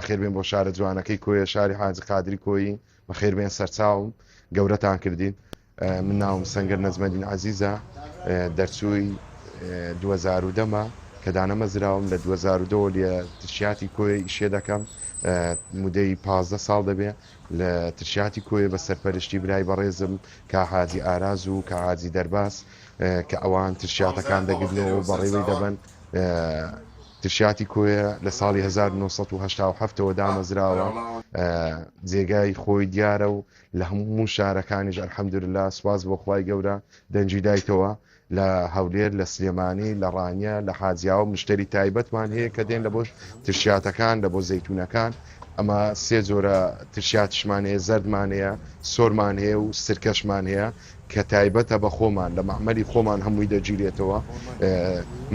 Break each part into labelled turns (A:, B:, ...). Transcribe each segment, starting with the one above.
A: بەخێربێن بۆ شارە جوانەکەی کۆیە، شاری حاجی قادری کۆیی، بەخێربێن سەرچاوم، گەورەتان کردین. من ناوم سەنگەر نەجمەدین عەزیزە، دەرچووی 2010 مە کە دانەمەزراوم، لە 2010 وە لە ترشیاتی کۆیە ئیشێ دەکەم، مودەی 15 ساڵ دەبێ لە ترشیاتی کۆیە بە سەرپەرشتی برای بەڕێزم کا حاجی ئاراز و کا حاجی دەرباز کە ئەوان ترشیاتەکان دەگرنەوە و بەڕێوەی دەبەن. ترشیاتی کۆیە لە ساڵی 1987 ەوە دامەزراوە، جێگای خۆی دیارە و لە هەموو شارەکانیش الحمدللە سوپاس بۆ خوای گەورە دەنگی دایتەوە لە هەولێر لە سلێمانی لە ڕانیە لە حاجیاوە مشتری تایبەتمان هەیە کە دێن لە بۆ ترشیاتەکان لە بۆ زەیتونەکان ئەمە سێ جۆرە ترشیاتشمان هەیە زەردمان هەیە سۆرمان هەیە و سرکەشمان هەیە کە تایبەتە بە خۆمان لە مەعمەلی خۆمان هەمووی دەگیرێتەوە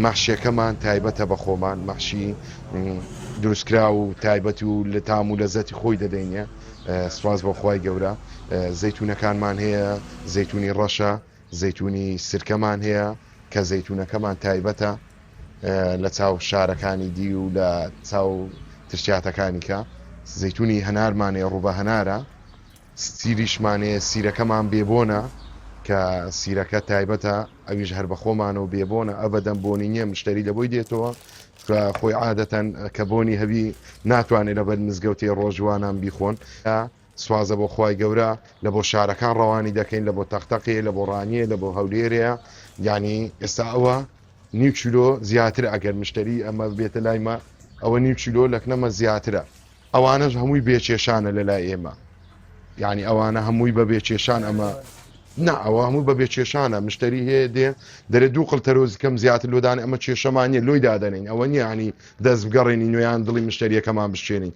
A: مەحشیەکەمان تایبەتە بە خۆمان مەحشی دروستکراو و تایبەت و لە تام و لەزەتی خۆی دەدەینێ سوپاس بۆ خوای گەورە زەیتونەکانمان هەیە زەیتونی ڕەشە زەیتونی سرکەمان هەیە کە زەیتونەکەمان تایبەتە لە چاو شارەکانی دی و لە چاو ترشیاتەکانی کە زەیتونی هەنارمان هەیە ڕووبە هەنارە سیریشمان هەیە سیرەکەمان بێ بۆنە کە سیرەکە تایبەتە ئەویش هەر بە خۆمانەوە بێ بۆنە ئەبەدەن بۆنی نییە مشتری لە بۆی دێتەوە چونکە خۆی عادەتەن کە بۆنی هەبی ناتوانێت لەبەر مزگەوتێ ڕۆژوانان بیخۆن سوازە بۆ خوای گەورە لە بۆ شارەکان ڕەوانی دەکەین لە بۆ تەقتەقێ لە بۆ ڕانیە لە بۆ هەولێرەیە یعنی ئێستا ئەوە نیو کیلۆ زیاترە ئەگەر مشتری ئەمە بێتە لای مە ئەوە نیو کیلۆ لەکنەمە زیاترە ئەوانەش هەمووی بێ کێشانە لە لای ئێمە یعنی ئەوانە هەمووی بە بێ کێشان ئەمە نا ئەوە هەموو بە بێ کێشانە مشتری هەیە دێ دەرێ دوو قڵ تەرۆزی کەم زیاتر لۆدان ئەمە کێشەمان نیە لۆی دادەنین ئەوە نیە ینی دەست بگەڕێنین و یان دڵی مشتریەکەمان بشکێنین.